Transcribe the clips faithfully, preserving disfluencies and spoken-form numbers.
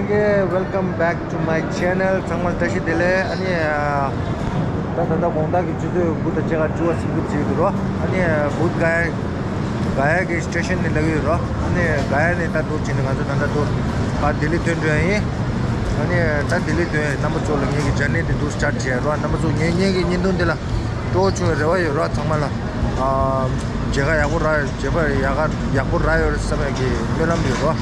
Okay, welcome back to my channel. ཚང་མ་བཀྲ་ཤིས་བདེ་ལེགས། ཨ་ནི་ད་ད་ལྟ་དགོང་དག་གི་ཆུ་ཚོད་དགུ་དང་ཕྱེད་ཀ་བཅུ་པ་ཟིན་འགྲུབ་བྱེད་ཀྱི་འདུག་རོ། ཨ་ནི་བུདྷ་ག་ཡ། ག་ཡ་གི་སི་ཊེ་ཤན་ནས་ལབ་ཀྱི་ཡོད་རོ། ཨ་ནི་ག་ཡ་ནས་ད་འདུག་བྱས་ནས་ང་ཚོ་ད་ལྟ་འདུག་ཕར་ལྡི་ལི་ཐོན་འགྲོ་ཡ་ཡིན། ཨ་ནི་ད་ལྡི་ལི་ཐོན་ཡ་རྣམ་པ་ཚོ་ལ་ངེད་ཀྱི་ཇར་ནི་དེ་འདུག་སི་ཊར་བྱས་རོ། རྣམ་པ་ཚོ་ངེད་ངེད་ཀྱི་བརྙན་ཐུང་འདི་ལ་སྤྲོ་བོ་བྱུང་བའི་རེ་བ་ཡོད་རོ། ཚང་མ་ལ་ཨ་མཇལ་ཁ་ཡག་པོ་རག་མཇལ་ཁ་ཡག་ཡག་པོ་རག་ཡོད་རེད་བསམ་ཡ་གི་སྨོན་ལམ་ཡོད་རོ།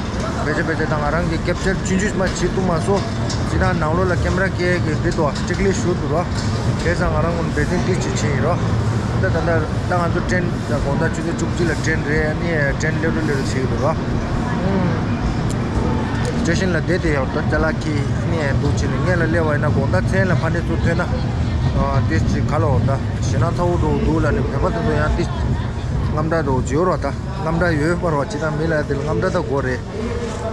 ཕལ་ཆེར་ཕལ་ཆེར་ད་ང་རང་གི་ཀེབ་ཅར་ཆུང་ཆུང་མ་བྱེད་ཐུབ་མ་སོང་། ཅི་ད་ནང་ལོགས་ལ་ཀེམ་ར་སྐྱེལ་གི་འདི་དོ་སི་ཊིག་ལི་ཞུ་འདུག་རོ། བྱས་ཙང་ང་རང་ཀུན་བེ་ཏིང་ཏིག་ཅིག་ཕྱིན་ཡིན་རོ། ད་ད་ད་ད་ང་ཚོ་ཀྲེན་ད་དགོང་དག་ཆུ་ཚོད་བཅུ་གཅིག་ལ་ཀྲེན་རེད། ཨ་ནི་ཀྲེན་སླེབས་རོ་སླེབས་རོ་བྱེད་ཀྱི་འདུག་རོ། ཨུམ། སི་ཊེ་ཤན་ལ་བསྡད་དེ་ཡོད་ད་ཅ་ལག་ཁྱེར་ནས་འདུག་བྱས་ནས་སྔོན་ལ་སླེབས་པ་ཡིན་ན་དགོང་དག་མཚན་ལ་ཕ་ནས་ཚུར་ཐོན་ན་ཨ་ཏིས་ཅིག་ག་ལ་འོ་ད་ཞེད་སྣང་ཚ་བོ་འགྲོ་འདུག་ལ་ནི་བོད་པ་དེ་ཚོ་ཡང་ཏིས་རྔམ་སྐྲག་འགྲོ་བྱེད་རོ། ད་རྔམ་སྐྲག་ཡོད་མ་རོ། ཅི་ད་མི་ལ་དེ་ལ་རྔམ་སྐྲག་ད་དགོས་རེད།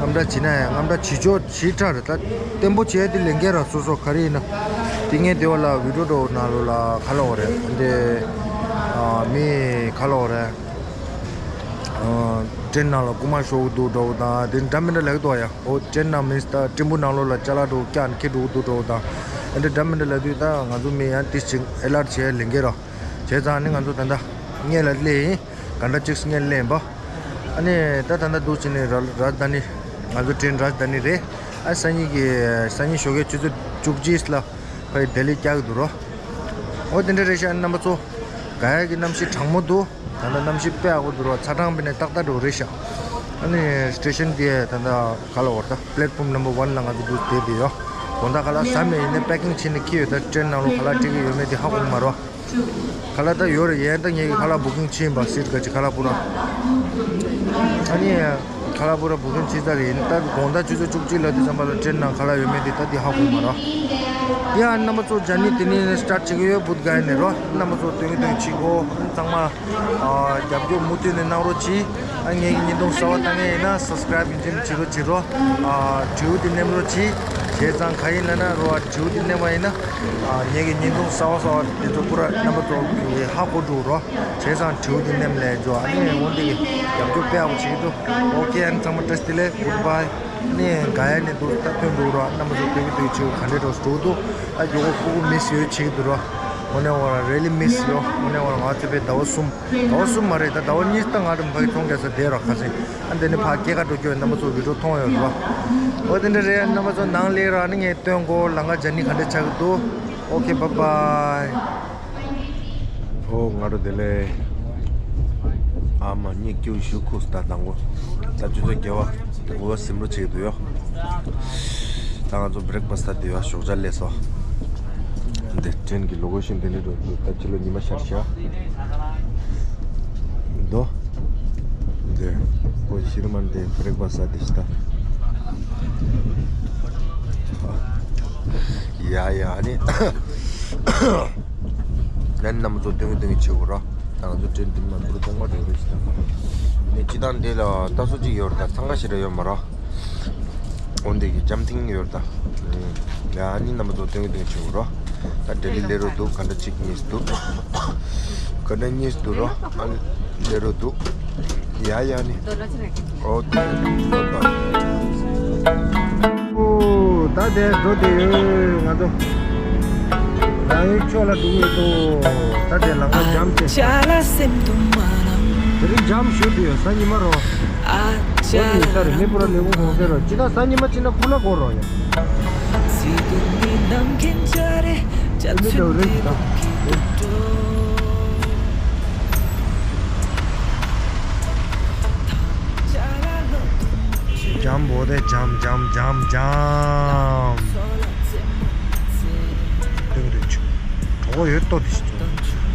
རྔམ་སྐྲག་བྱེད་ན་ཡང་རྔམ་སྐྲག་བྱེད་ཆོག་བྱེད་དྲག་རེད། ད་བརྟན་པོ་བྱས་དེ་ལས་འགན་ར་སོ་སོ་ག་རེ་ཡིན་ན། དེ་ངས་དེ་བ་ལ་བི་ཌིའོ་འགྲོ་ནང་ལོགས་ལ་ག་ལ་འོ་རེད་འདི་ཨ་མི་ག་ལ་འོ་རེད། ཨ་ཀྲེན་ནང་ལ་རྐུ་མ་ཤོར་གི་འདུག་འདྲ་བོ་དང་དེ་འདྲ་མི་འདྲ་ལབ་ཀྱི་འདུག་ཡ། ཨོ་ཀྲེན་ནང་མིན་ད་ཀྲེན་པུར་ནང་ལོགས་ལ་ཅ་ལག་འདྲ་བོ་བཀྱག་ནས་འཁྱེར་འགྲོ་གི་འདུག་འདྲ་བོ་དང་། ཨ་འདྲ་འདྲ་མི་འདྲ་ལབ་དུས་ད་ང་ཚོ་མི་ཡང་ཏིས་ཅིག་ཨེ་ལར་བྱས་ལས་འགན་ར། བྱས་ཙང་ནི་ང་ཚོ་ད་ལྟ་སྔོན་ལ་སླེབས་ཡིན། ག་འདྲ་ཅིག་སྔོན་སླེབས་ཡིན་པ། ཨ་ནི་ད་ད་ལྟ་འདུག་བྱས་ནས་ར་རཱཇ་དྷ་ནི། ང་ཚོ་ཀྲེན་རཱཇ་དྷ་ནི་རེད། ཨ་སང་ཉིན་གྱི་སང་ཉིན་ཞོགས་ཀའི་ཆུ་ཚོད་བཅུ་གཅིག་ལ་ཕ་གི་ལྡི་ལི་བཀྱག་གི་འདུག་རོ། ཨོ་དེ་འདྲ་རེད་ཤག་རྣམ་པ་ཚོ། ག་ཡ་གི་གནམ་གཤིས་གྲང་མོ་འདུག་ད་ལྟ་གནམ་གཤིས་དཔེ་ཡག་པོ་འདུག་རོ། ཚ་གྲང་བྱས་ནས་ཏག་ཏག་འགྲོ་རེད་ཤག་ཨ་ནི་སི་ཊེ་ཤན་དེ་ད་ལྟ་ག་ལ་འོ་ད་པི་ལེ་ཊི་ཕོམ་ནམ་བར་ཝན་ལ་ང་ཚོ་འདུག་བསྡད་དེ་ཡོད། དགོང་དག་ཁ་ལག་ཟ་མེད་ཡིན་ནའི་པེ་ཀིང་བྱས་ནས་འཁྱེར་ཡོད། ད་ཀྲེན་ནང་ལོགས་ཁ་ལག་སྤྲད་ཀྱི་ཡོད་མེད་དེ་ཧ་གོ་གི་མ་རེད། ཁ་ལག་ད་ཡོད་རེད། ཡན་ད་ངེད་ཀྱི་ཁ་ལག་བུ་ཀིང་བྱས་ཡིན་པ། སིཊ་ག་ཅིག་ཁ་ལག་པུ་ར། ཨ་ནི་ཁ་ལག་པུ་ར་བུ་ཀིང་བྱས་ཚར་རེད། ཡིན་ད་དགོང་དག་ཆུ་ཚོད་བཅུ་གཅིག་ལ་དུས་ཙམ་པ་ལ་ཀྲེན་ནང་ཁ་ལག་ཡོད་མེད་དེ་ད་དེ་ཧ་གོ་མ་རེད། ཡ་རྣམ་པ་ཚོ་ཇར་ནི་དེ་ནས་སི་ཊར་ཊི་བྱེད་ཀྱི་ཡོད། བུདྷ་ག་ཡ་ནས་རོ། རྣམ་པ་ཚོ་སྟོན་གི་སྟོན་གི་བྱེད་གོ། ཚང་མ་ཨ་རྒྱབ་སྐྱོར་མུ་མཐུད་ནས་གནང་རོགས་གྱིས། ཨ་ངེད་ཀྱི་བརྙན་ཐུང་གསར་པ་ལྟ་མཁན་ཡིན་ན་སབ་སི་ཀ་རའིབ་ཡིན་གཅིག་མིན་གཅིག་རོ་བྱེད་རོགས་བྱེད་རོ། ཨ་དྲིའུ་དེ་ནེམ་རོགས་གྱིས། བྱས་ཙང་ག་ཡིན་ལབ་ན་རོ། ཨ་དྲིའུ་དེ་ནེམ་པ་ཡིན་ན་ཨ་ངེད་ཀྱི་བརྙན་ཐུང་གསར་པ་གསར་པ་དེ་ཚོ་པུ་ར་རྣམ་པ་ཚོ་གིས་ཧ་གོ་འགྲོ་རོ། བྱས་ཙང་དྲིའུ་དེ་ནེམ་ལས་འཇོག་ཨ་ནི་འོན་ཏེ་རྒྱབ་སྐྱོར་དཔེ་ཡག་པོ་བྱེད་ཀྱི་འདུག་ཨོ་ཁེ། ཨ་ནི་ཚང་མ་བཀྲ་ཤིས་བདེ་ལེགས། གུཌ་བྷའི། ཨ་ནི་ག་ཡ་ནས་འདུག་ད་ཐོན་འདུག་རོ། རྣམ་པ་ཚོ་སྟོན་གི་སྟོན་གི་བྱེད་ག་འདྲས་འགྲོ་འགྲོ་འདུག་ཨ་མགྱོགས་པོ་ཁུ་ཁུ་མི་སི་ཡོད་བྱེད་ཀྱི་འདུག་རོ། དངོས་གནས་ང་རང་རི་ལི་མི་སི་ཡོད། དངོས་གནས་ང་རང་ང་ཚོ་པའི་ཟླ་བ་གསུམ། ཟླ་བ་གསུམ་མ་རེད། ད་ཟླ་བ་གཉིས་ད་ང་རང་ཕ་གི་ཚོང་རྒྱག་ས་བསྡད་ར་ཁ་སང་། ཨ་འདི་ནས་ཕར་སྐྱེལ་ཀ་འགྲོ་རྒྱུ་ཡོད། རྣམ་པ་ཚོ་བི་ཌིའོ་མཐོང་ཡོད་རེད་པ། འོ་དེ་འདྲ་རེད། རྣམ་པ་ཚོ་ནང་སླེབས་ར་ནི་ངས་སྟོན་གོ། ལམ་ཁ་ཇར་ནི་ག་འདྲ་ཆགས་ཀྱི་འདུག་ཨོ་ཁེ། བྷའི་བྷའི། ཨོ་ང་རོ་བདེ་ལེགས། ཨ་མ་གཉིད་སྐྱིད་ཞུ་ཁུག་ད་དང་པོ། ད་ཆུ་ཚོད་བརྒྱད་པ། དགུ་པ་ཟིན་འགྲོ་བྱེད་ཀྱི་འདུག་ཡོ། ད་ང་ཚོ་བྷི་རེག་ཕ་སི་ད་དེ་ཡོ་ཞོགས་ཇ་ལས་སོ། འདི་ཀྲེན་གྱི་ལོ་ཀེ་ཤན་དེ་ནས་འགྲོ་འདུག་ད་ཕྱི་ལོགས་ཉི་མ་ཤར་ཤག་འདུག་འདི་ཁོ་ཕྱི་རུ་མ་འདི་བྷི་རེག་ཕ་སི་ད་དེ་ཤི་ད། ཡ་ཡ་ཨ་ནི། ལན་རྣམ་པ་ཚོ་སྟོན་གི་སྟོན་གི་བྱེད་དགོས་ར། ད་ང་ཚོ་ཀྲེན་འདི་མ་འབུར་གཏོང་མ་འགྲོ་རེད་ཟེར། ནས་སྤྱི་བཏང་འདི་ལ་ལྟ་སོ་གཅིག་ཡོད་རེད། ད་འཚང་ཁ་ཞེ་དྲག་ཡོད་མ་ར། འོན་ཏེ་གི་འཇམ་ཐིང་ཡོད་རེད་ད། ཡ་ཨ་ནི་རྣམ་པ་ཚོ་སྟོན་གི་སྟོན་གི་བྱེད་དགོས་ར། ད་འབྲེལ་ལི་ལེ་རོ་འདུག་ག་འདྲ་གཅིག་གཉིས་འདུག་ག་འདྲ་གཉིས་འདུག་ར། ཨ་ལེ་རོ་འདུག་ཡ་ཡ་ནི། ཨོ་ཏེ། ཨོ་ད་དེ་འགྲོ་དེ་ཡོད་ང་ཚོ། རང་ཡུལ་ཕྱོགས་ལ་འགྲོ་གི་ཡོད་དོ། ད་དེ་ལམ་ཁ་འཇམ་ཆེ། དེ་རིང་འཇམ་ཞུ་དེ་ཡོད། གཟའ་ཉི་མ་རོ། ཨོ་ཡིན་ས་རེད། མི་པུ་ར་ལས་ཁུངས་གོང་ཟེར་རོ། ཅི་ད་གཟའ་ཉི་མ་ཅི་ན་ཁུ་ལ་གོ་རོ་ཡ། འཇམ་པོ་དེ་འཇམ་འཇམ་འཇམ་འཇམ། སྟོན་གྱི་འདུག་གྲོད་ཁོག་ཡོད་ཏོ་དེ་ཞིག་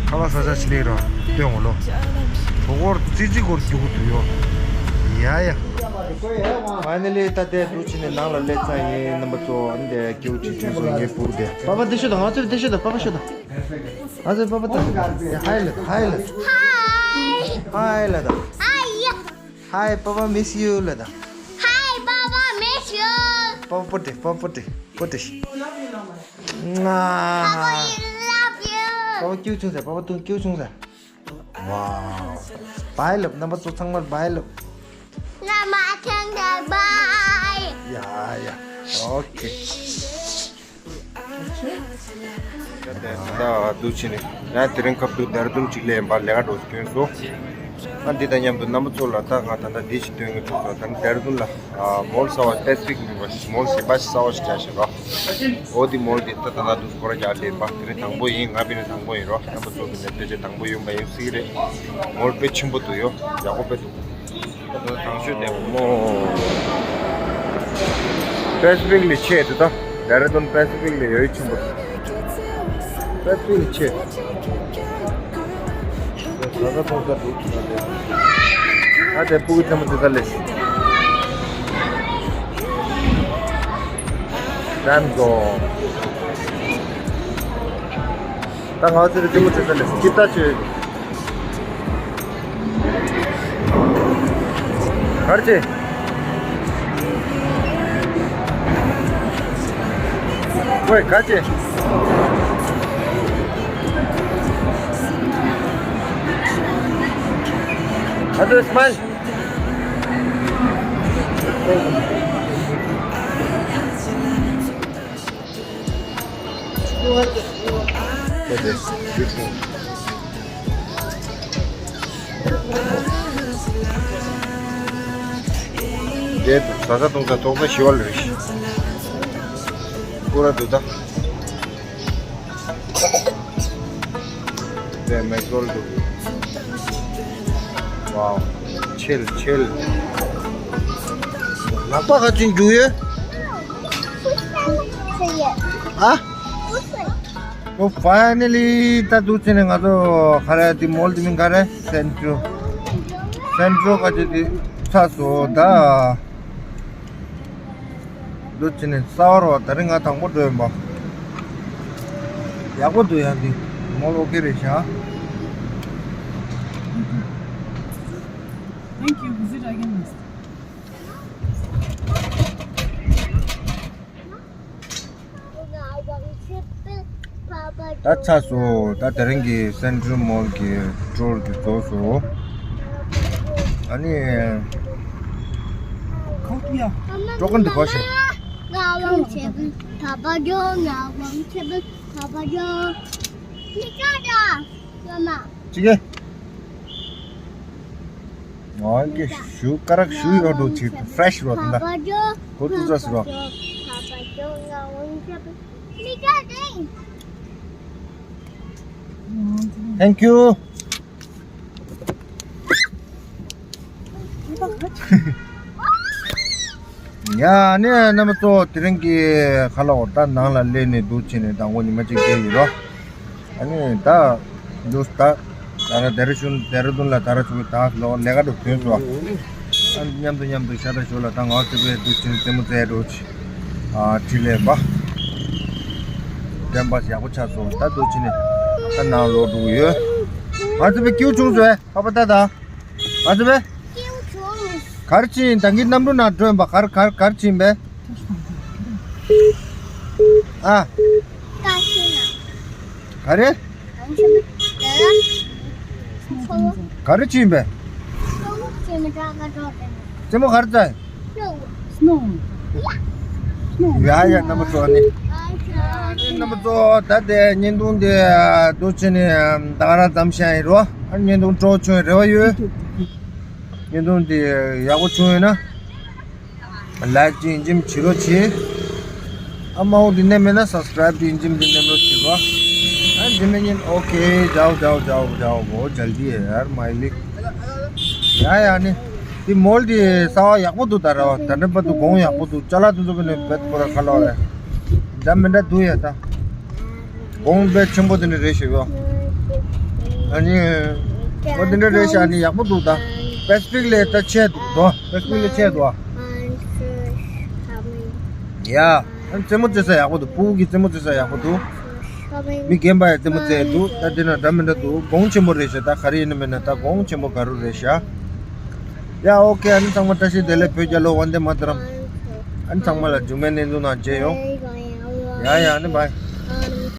ཁ་ལག་ཟ་ས་ཞིག་སླེབས་ར་སྟོན་འོ་ལོ། གྲོད་ཁོག་ཙི་ཙི་སྐོར་རྒྱུག་གི་འདུག་ཡོ། ཡ་ཡ། ཕའི་ནལ་ལི་ད་ལྟའི་འདུག་ཕྱིན་ནས་ནང་ལ་སླེབས་ཚར་ཡིན། རྣམ་པ་ཚོ་ཨ་ནི་དེ་སྐྱེའུ་ཆུང་ཆུང་ཚོ་ངའི་སྤུ་གུ་དེ། པ་པ་དེ་ཤོད་དང་། ང་ཚོ་དེ་ཤོད་དང་། པ་པ་ཤོད་དང་། ང་ཚོ་པ་པ་དང་། ཧའི་ལབ་དང་། ཧའི་ལབ་དང་། ཧའི་ལབ་དང་། ཧའི་ཡ། Hi, Papa miss you ལབ་དང་། Hi, Papa miss you. Papa པོ་ཏི། Papa པོ་ཏི། པོ་ཏི། Papa, I love you. Papa སྐྱིད་པོ་བྱུང་ཟེར། Papa སྟོན་སྐྱིད་པོ་བྱུང་ཟེར། Wow. Bye ལབ། རྣམ་པ་ཚོ་ཚང་མར་bye ལབ། རྣམ་པ་ཚང་མར་bye. ཡ་ཡ། ཨོ་ཁེ། ད་འདུག་ཕྱིན་ནས་ཡང་དེ་རིང་ཁ་ཐུག་ལྡེ་ར་ལྡུན་གཅིག་ལས་ཡིན་པ་ལས་ཀ་འགྲོ་སྐྱོན་སོ། ཨ་འདི་དང་མཉམ་དུ་རྣམ་པ་ཚོ་ལ་ད་ང་ད་ལྟ་འདི་ཞིག་སྟོན་གི་འདུག་ད་ལྟ་ལྡེ་ར་ལྡུན་ལ་ཨ་མོལ་གསར་བ་པེ་སི་ཕིག་མིན་པ་མོལ་གཞན་པ་ཞིག་གསར་བ་ཞིག་རྒྱག་བཞིན་པ། ཨོ་འདི་མོལ་འདི་ད་ད་ལྟ་འདུག་སྐོར་ར་རྒྱག་ལས་ཡིན་པ། དེ་རིང་དང་པོ་ཡིན། ང་ཕ་ནི་དང་པོ་ཡིན་རོ། རྣམ་པ་ཚོ་གི་ནས་ཕལ་ཆེར་དང་པོ་ཡིན་པ་ཡིན་སྲིད་རེད། མོལ་དཔེ་ཆེན་པོ་འདུག་ཡོ། ཡག་པོ་དཔེ་འདུག། ད་དང་ཤོས་ལྡེ་མོ། པེ་སི་ཕིག་ལས་ཆེ་འདུག་ད། ལྡེ་ར་ལྡུན་པེ་སི་ཕིག་ལས་ཡོད་ཆེན་པོ་འདུག། པེ་སི་ཕིག་ལས་ཆེ། ད་ད་ཐོང་ས་འདུག་ད་ལས། ད་དེ་སྤུ་གུ་ཆེན་མོ་དེ་ད་ལས། ད་འགྲོ། ད་ང་ཚོའི་ལྟད་མོ་དེ་ཚོ་ལས་སྐྱིད་ད་ཆེ། གར་ཆེ། ཝེ་གར་ཆེ། ཨ་ཚོ་སྨལ། འདི་ད་ད་གཏོང་ས་གཏོང་ས་ཞི་བ་ལོས། ཀུ་ར་འདུག་ད། དེ་མེག་ཌོ་ནལ་འདུག། ཝའོ། ཆེལ་ཆེལ། ལག་པ་ག་ཚོད་འཇུ་ཡོད། ཨ། ཨོ། ཕའི་ནལ་ལི་ད་འདུག་ཕྱིན་ནས་ང་ཚོ་ག་རེ་དེ་མོལ་དེ་མིང་ག་རེ། སེན་ཊྲལ། སེན་ཊྲལ་ག་ཚོད་དེ་ཚར་སོང་ད། འདུག་ཕྱིན་ནས་གསར་བ་རོ། དེ་རིང་ང་དང་པོ་འགྲོ་ཡིན་པ། ཡག་པོ་འདུག་ཡ། འདི་མོལ་ཨོ་ཁེ་རེད་ཤག། Thank you. Visit again next. ད་ཚར་སོང་། ད་དེ་རིང་གི་སེན་ཊྲལ་མོལ་གྱི་ཊུར་དེ་རྫོགས་སོང་། ཨ་ནི། ཀྲོ་ཀོན་འདི་གོ་ཤེས། ཅི་གེ། ང་གི་ཞུ་ཀ་རག་ཞུ་ཡོད་འགྲོ་ཅིག་ཕེ་རེ་ཤི་རོ་ད། ཁོ་ཚོ་ཚོ་ཟེར་རོ། Thank you. ཡ་ནི་རྣམ་པ་ཚོ་དེ་རིང་གི་ཁ་ལོ་ད་ནང་ལ་སླེབས་ནས་འདུག་ཕྱིན་ནས་དང་པོ་ཉི་མ་གཅིག་བསྡད་ཡོད་རོ། ཨ་ནི་ད་འདུག་ད་ད་ར་ལྡེ་ར་ལྡུན་ལྡེ་ར་ལྡུན་ལ་ད་ར་ཚུགས་ད་ལོ་ལས་ཀ་འགྲོ་དོན་སོ། ཨ་མཉམ་དུ་མཉམ་དུ་ཤ་ད་ཞོ་ལ་ད་ང་ཚོ་བས་འདུག་ཕྱིན་ལྟད་མོ་བཙལ་འགྲོ་ཆི། ཨ་ཁྲི་ལས་པ། དྲན་པ་ཡག་པོ་ཆགས་སོང་། ད་འདུག་ཕྱིན་ནས་ད་ནང་ལོག་འགྲོ་གི་ཡོད། ང་ཚོ་བས་སྐྱིད་བྱུང་སོ་ཨེ་ཕ་པ་ད་ད། ང་ཚོ་བས། གར་ཕྱིན་ད་གིན་གནམ་གྲུ་ནང་འགྲོ་ཡིན་པ། གར་གར་གར་ཕྱིན་པས། ཨ། ག་རེ། ག་རེ་ཕྱིན་པས། རྩེད་མོ་གར་ཙ། ཡ་ཡ་རྣམ་པ་ཚོ་ནི། རྣམ་པ་ཚོ་ད་དེ་བརྙན་ཐུང་དེ་འདུག་ཕྱིན་ནས་ད་ག་རང་ཙམ་བཤད་ཡིན་རོ། བརྙན་ཐུང་སྤྲོ་བྱུང་རེ་བ་ཡོད། བརྙན་ཐུང་དེ་ཡག་པོ་བྱུང་ཡོད་ན། ལའིཀ་ཅིག་ཡིན་གཅིག་བྱེད་རོགས་གྱིས། ཨ་མ་འོ་འདི་ནས་མེད་ན་སབ་སི་ཀ་རའིབ་ཅིག་ཡིན་གཅིག་འདི་ནས་རོགས་བྱེད་རོགས། ཨ་འདི་མེད་ཉིན་ཨོ་ཁེ། ཇའོ་ཇའོ་ཇའོ་ཇའོ། བོ་ཇལ་ཏི་ཧེ་ཡར་མའི་ལིག། ཡ་ཡ་ནི། འདི་མོལ་འདི་གསར་བ་ཡག་པོ་འདུག་ད་ར་བ། ད་འདྲ་པ་འདུག་གོང་ཡག་པོ་འདུག་ཅ་ལག་དེ་ཚོ་གི་ནས་བེད་ཁོ་ར་ཁ་ལོ་རེད། འདྲ་མི་འདྲ་འདུག་ཡ་ད། གོང་དཔེ་ཆེན་པོ་དེ་འདྲ་རེད་ཞེས་པ། ཨ་ནི། ཨོ་དེ་འདྲ་རེད་ཤག་ཨ་ནི་ཡག་པོ་འདུག་ད། པེ་སི་ཕིག་ལས་ད་ཆེ་འདུག་དོ། པེ་སི་ཕིག་ལས་ཆེ་འདུག་ཨ། ཡ། ཨ་ནི་རྩེད་མོ་རྩེ་ས་ཡག་པོ་འདུག་སྤུ་གུ་གི་རྩེད་མོ་རྩེ་ས་ཡག་པོ་འདུག་མི་རྒན་པ་ཡ་རྩེད་མོ་རྩེ་འདུག་ད་དེ་ན་འདྲ་མི་འདྲ་འདུག་གོང་ཆེན་པོ་རེད་ཤག་ད་ག་རེ་ཡིན་ན་མིན་ན་ད་གོང་ཆེན་པོ་ག་རུ་རེད་ཤག་ཡ་ཨོ་ཁེ། ཨ་ནི་ཚང་མ་བཀྲ་ཤིས་བདེ་ལེགས། བོད་རྒྱལ་ལོ། ཝན་དེ་མ་ཏ་རམ། ཨ་ནི་ཚང་མ་ལ་མཇུག་མའི་བརྙན་ཐུང་ནང་མཇལ་ཡོང་། ཡ་ཡ་ཨ་ནི་བྷའི།